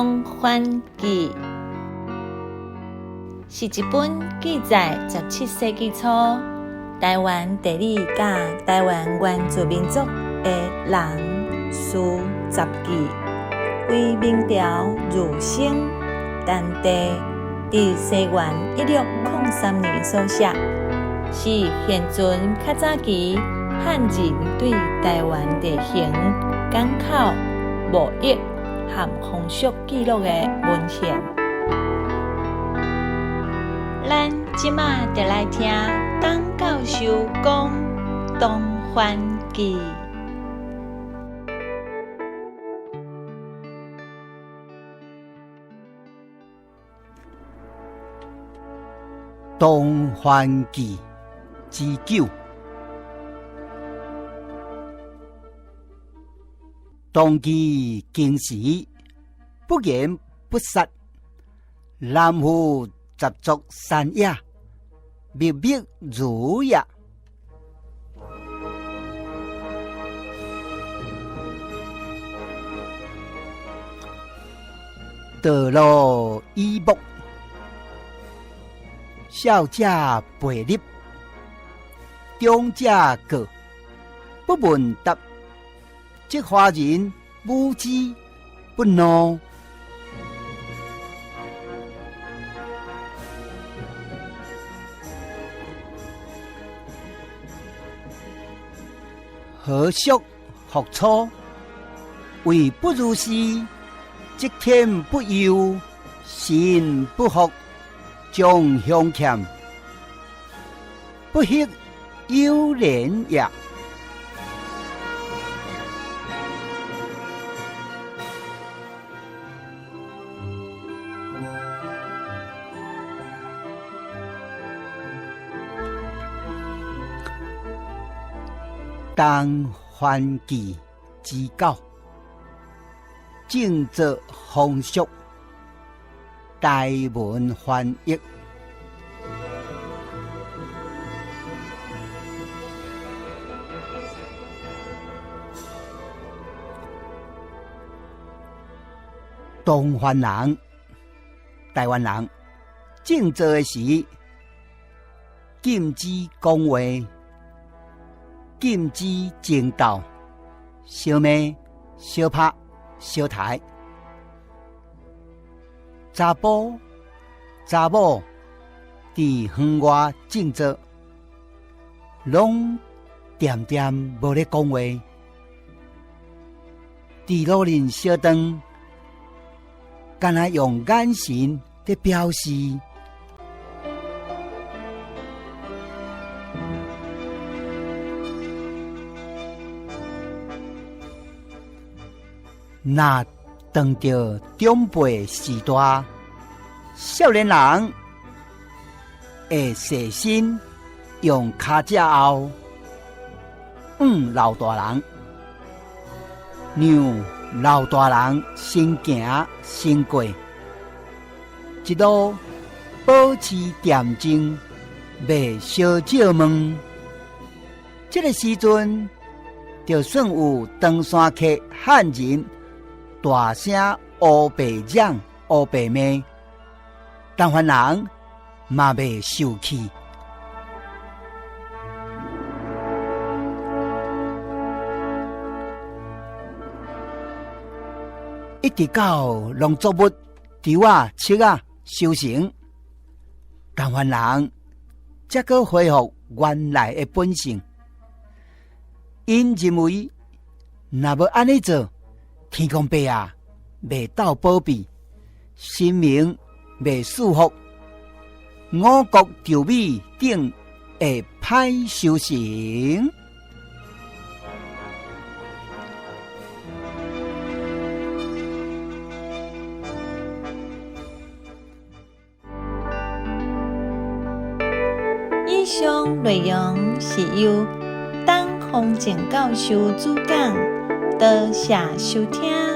東番記》是一本記載17世紀初臺灣地理佮臺灣原住民族的人事雜記，為明朝儒生陳第佇西元1603年所寫，是現存較早期漢人對臺灣地形、港口、貿易和風俗記錄的文獻。咱這馬就來聽董教授講《東番記》。《東番記》之九，當其經時，不言不殺，南府雜作山野，密密如也。道路以木，少者背立，中者告，不問答，則華人侮之不怒。何屬復初？為不如是，則天不佑，神不服，將相欠，不克有連也。東番記之九，正做風俗，台文翻譯。東番人，臺灣人，正做的時，禁止講話，禁止爭鬥，相罵、相拍、相刣。查埔、查某佇園外靜坐，攏恬恬無咧講話。佇路面相撞，敢若用眼神咧表示。若當著長輩序大，少年人會細心用跤脊後向老大人，讓老大人先行先過，一路保持恬靜，袂相借問。這个時陣，就算有登山客漢人大聲烏白嚷、烏白罵，東番人嘛袂受氣。一直到農作物稻仔、粟仔收成，東番人才閣恢復原來的本性。𪜶認為，若無按呢做，天公伯啊，袂鬥保庇，神明袂賜福，五穀稻米等會歹收成。以上內容是由董宏正教授主講，多謝收聽。